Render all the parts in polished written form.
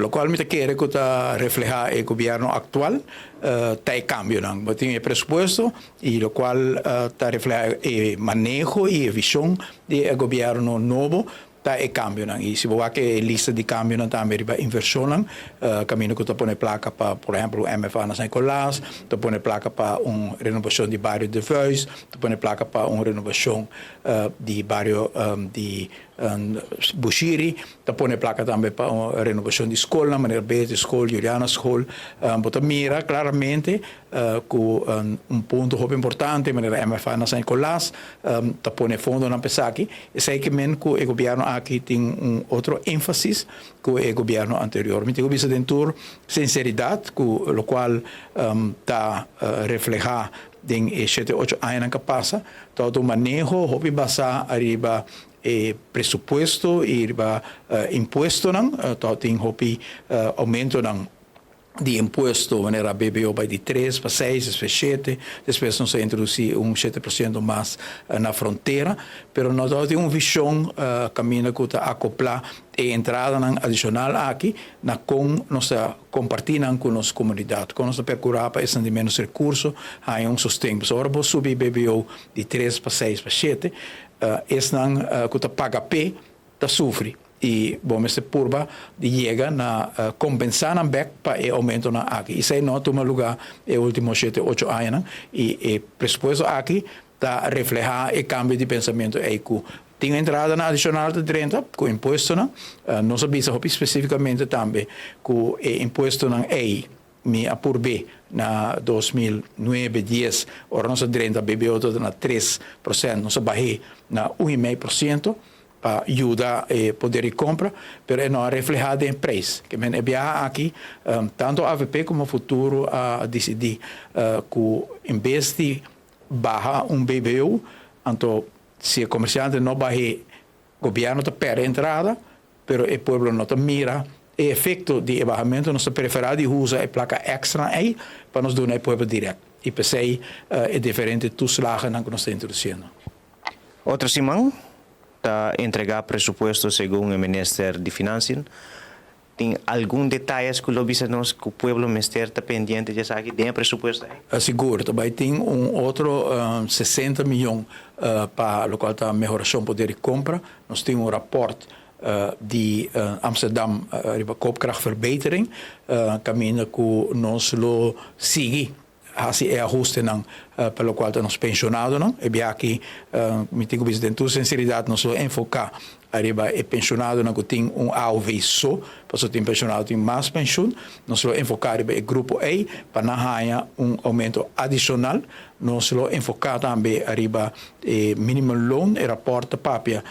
Locual mi ta kere cu ta refleha e gobierno actual ta e cambionan. Bo tin e presupuesto y locual ta refleha e maneho y e vision di e gobierno nobo ta e cambionan. Y si bo wak e lista di cambionan tambe riba inversionnan, caminda cu ta pone placa pa, por ehempel, un MFA na San Nicolas, ta pone placa pa un renovacion di bario De Vuijs, ta pone placa pa un renovacion di bario di Bushiri, ta pone placa tambe pa un renovacion di scolnan, manera Beatrice School, Juliana School. Bo ta mira claramente cu un punto hopi importante, manera MFA na San Nicolas, ta pone fondonan pa esaki. Esey ke men cu e gobierno aki tin un otro enfasis cu e gobierno anterior. Mi tin cu bisa den tur sinceridad cu locual ta refleha den e shete ocho añanan cu a pasa, ta un maneho hopi basa ariba e presupuesto y riba impuestonan. Ta tin hopi aumentonan di impuesto, manera BBO bai di 3 pa 6, despues 7, despues nos a introduci un 7% mas na frontera, pero no tin un vision caminda cu ta acopla e entradanan adicional aki na con nos ta comparti nan cu nos comunidad, con nos ta percura pa esnan di menos recurso haya un sosten. Pasobra ora bo subi BBO di 3 pa 6 pa 7, esnan cu ta paga p'e ta sufri y bo mester purba di yega na compensa nan bek pa e aumentonan aki. Y esey no a tuma lugar e ultimo 7, 8 añanan y e presupuesto aki ta refleha e cambio di pensamento ey cu tin entradanan adicional ta drenta cu impuestonan. Nos a bisa hopi specificamente tambe cu e impuestonan ey mi a purbe na 2009, 10, ora nos a drenta BBO ta na 3%, nos a bahe na 1,5% pa yuda e poder di compra, pero e no a refleha den prijs. Ke men e biaha aki, tanto AVP como Futuro a decidi cu en bes di baha un BBO, anto si e comerciante no bahe, gobierno ta perde entrada, pero e pueblo no ta mira e efecto di e bahamento. Nos ta prefera di usa e placa extra ey pa nos duna e pueblo direct. Y p'esey e diferente toeslagennan cu nos ta introduciendo. Otro siman ta entrega presupuesto segun e minister di Financiën. Tin algun detaye cu lo bisa nos cu pueblo mester ta pendiente di esaki den e presupuesto ey? Sigur, ta bay tin un otro 60 miyon pa locual ta mehoracion poder di compra. Nos tin un rapport di Amsterdam riba koopkrachtverbetering, caminda cu nos lo sigui haci e ajustenan pa locual ta nos pensionadonan. E biaha aki, mi tin cu bisa den tur sinceridad, nos lo enfoca ariba e pensionadonan cu tin un AOV so, pasobra tin pensionado tin mas pensioen. Nos lo enfoca riba e grupo ey pa nan haya un aumento adicional. Nos lo enfoca tambe ariba e minimumloon, e rapport ta papia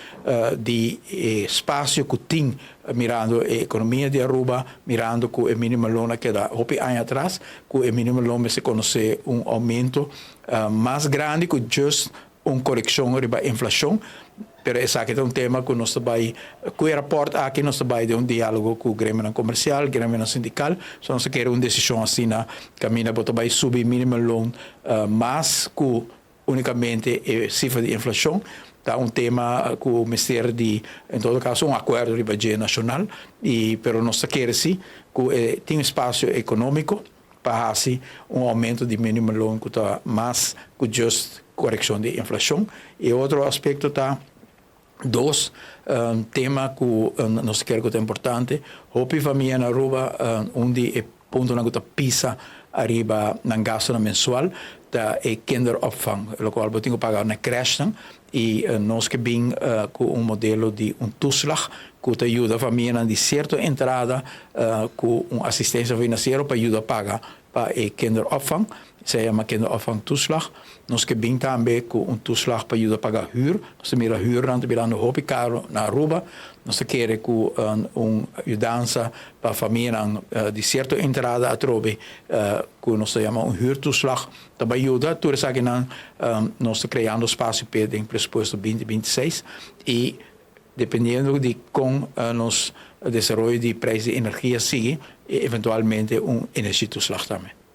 di e espacio cu tin mirando e economia di Aruba, mirando cu e minimumloon a keda hopi aña atras, cu e minimumloon mester conoce un aumento mas grandi cu just un correccion riba inflacion. Pero esaki ta un tema cu nos ta bay, cu e rapport aki nos ta bay den un dialogo cu gremionan comercial, gremionan sindical, so nos ta kere un decision asina caminda bo ta bay subi minimumloon mas cu unicamente e cifra di inflacion. Ta un tema cu mester di, en todo caso, un acuerdo riba dje nacional, y pero nos ta kere si cu e tin espacio economico pa haci un aumento di minimumloon cu ta mas cu just correccion di inflacion. E otro aspecto ta dos tema cu nos ta kere cu ta importante. Hopi famia na Aruba, un di e puntonan cu ta pisa ariba nan gastonan mensual ta e kinderopvang, locual bo tin cu paga na crèchenan, y nos ke bin cu un modelo di un toeslag cu ta yuda famianan di cierto entrada cu un asistencia financiero pa yuda paga pa e kinderopvang. Se yama kinderopvangtoeslag. Nos ke bin tambe cu un toeslag pa yuda paga huur. Nos ta mira huurnan ta birando hopi caro na Aruba. Nos ta kere cu un yudansa pa famianan di cierto entrada atrobe cu nos ta yama un huurtoeslag ta bay yuda. Tur esakinan nos ta creando espacio p'e den presupuesto 2026 y dependiendo di con nos desaroyo di prijs di energia sigui, eventualmente un energietoeslag tambe.